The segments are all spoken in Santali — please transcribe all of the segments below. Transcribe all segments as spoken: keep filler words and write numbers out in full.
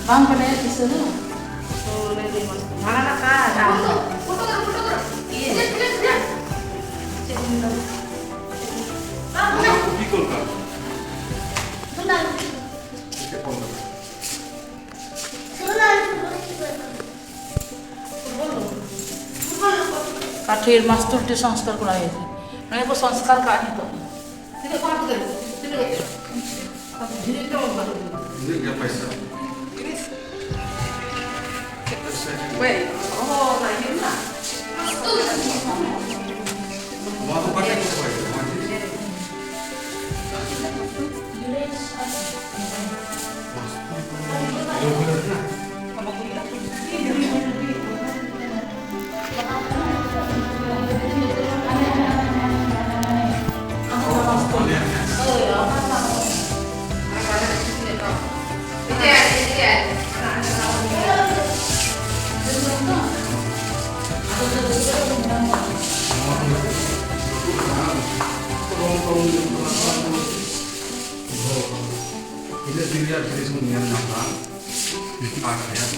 ᱵᱟᱝ ᱵᱟᱰᱟᱭᱟ ᱛᱤᱥᱟᱹ ᱫᱚ᱾ ᱢᱟᱲᱟᱝ ᱠᱟᱛᱷᱟ᱾ ᱪᱮᱫ ᱤᱧ ᱞᱟᱹᱭᱟ? ᱚᱱᱟ ᱠᱚᱯᱤ ᱠᱚ ᱚᱠᱟ? ᱪᱮᱫ ᱠᱚ ᱚᱞ ᱠᱟᱫᱟ? কাঠের মাস্তুলটি সংস্কার করা হয়েছে। মানে, এগুলো সংস্কার কাজ নিত। ᱛᱤᱱᱟᱹᱜ ᱜᱮ ᱯᱟᱭᱥᱟ? ᱵᱟᱭ, ᱚ, ᱚᱱᱟ ᱤᱭᱟᱹ ᱨᱮᱱᱟᱜ? ᱱᱚᱣᱟ ᱫᱚ ᱚᱠᱟ ᱴᱷᱮᱱ ᱠᱚ ᱫᱚᱦᱚᱭᱟ? ᱱᱚᱣᱟ ᱴᱷᱮᱱ? ᱛᱤᱱᱟᱹᱜ ᱫᱤᱱ ᱨᱮᱭᱟᱜ ᱡᱤᱱᱤᱥ ᱵᱚᱱ ᱧᱮᱞ ᱧᱟᱢ ᱮᱫᱟ᱾ ᱟᱨ ᱦᱮᱸ᱾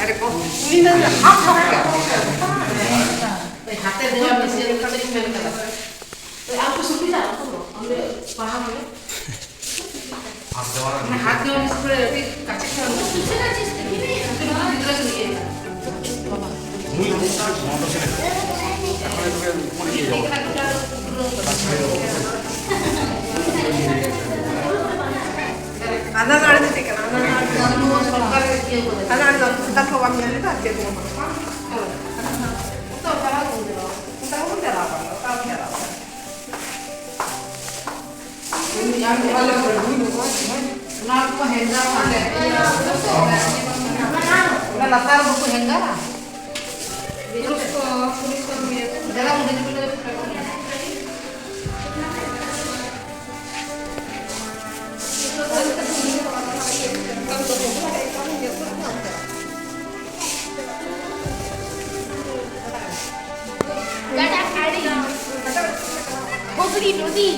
ᱟᱨᱮ ᱠᱚ, ᱩᱱᱤ ᱫᱚ ᱦᱟᱛ ᱦᱟᱛ ᱠᱟᱜ᱾ ᱦᱟᱛᱮ ᱫᱮᱣᱟ ᱢᱮᱥᱮ ᱠᱟᱛᱮ ᱤᱧ ᱢᱮᱱ ᱠᱟᱫᱟ᱾ ᱟᱨ ᱠᱚ ᱥᱩᱵᱤᱫᱷᱟ ᱩᱱᱠᱩ ᱫᱚ, ᱚᱸᱰᱮ ᱯᱟᱲᱦᱟᱣ ᱨᱮ᱾ ᱦᱟᱛ ᱫᱮᱣᱟ ᱨᱮ ᱢᱟᱱᱮ ᱦᱟᱛ ᱫᱮᱣᱟ ᱢᱮᱥᱮ ᱠᱚᱨᱮ ᱟᱹᱰᱤ ᱠᱟᱪᱮ ᱠᱷᱚᱱ ᱩᱱᱠᱩ ᱜᱤᱫᱽᱨᱟᱹ ᱠᱚ ᱤᱭᱟᱹᱭᱮᱫᱟ᱾ ᱟᱫᱷᱟᱨ ᱠᱟᱨᱰ ᱫᱚ ᱪᱮᱫ ᱠᱟᱱᱟ? ᱟᱫᱷᱟᱨ ᱠᱟᱨᱰ ᱫᱚ ᱥᱚᱨᱠᱟᱨ ᱤᱭᱟᱹ ᱠᱚᱫᱚ᱾ ᱟᱫᱷᱟᱨ ᱠᱟᱨᱰ ᱫᱚ ᱥᱚᱨᱠᱟᱨ ᱠᱚ ᱵᱟᱢ ᱧᱮᱞ ᱞᱮᱫᱟ? ᱪᱮᱫ ᱦᱚᱸ ᱵᱟᱝ᱾ ᱦᱳᱭ᱾ ᱚᱱᱛᱮ ᱵᱟᱵᱚᱱ ᱪᱟᱞᱟᱣ ᱠᱟᱱᱟ, ᱚᱠᱟ ᱵᱚᱱ ᱪᱟᱞᱟᱣ ᱠᱟᱱᱟ? ᱩᱱᱤ ᱟᱨ ᱚᱱᱟ ᱞᱟᱹᱰᱩ ᱧᱚᱜᱼᱟ, ᱚᱱᱟ ᱠᱚ ᱦᱮᱸᱫᱟ ᱟᱞᱮ, ᱤᱭᱟᱹ, ᱚᱱᱟ ᱞᱟᱛᱟᱨ ᱵᱟᱠᱚ ᱦᱮᱸᱫᱟ? ᱯᱩᱞᱤᱥ ᱠᱚ, ᱯᱩᱞᱤᱥ ᱠᱚ ᱟᱹᱜᱩᱭᱟ᱾ ᱫᱮᱞᱟ ᱵᱚᱱ ᱦᱤᱡᱩᱜ ᱠᱟᱱᱟ᱾ ᱦᱩᱜᱽᱞᱤ ᱱᱚᱫᱤ᱾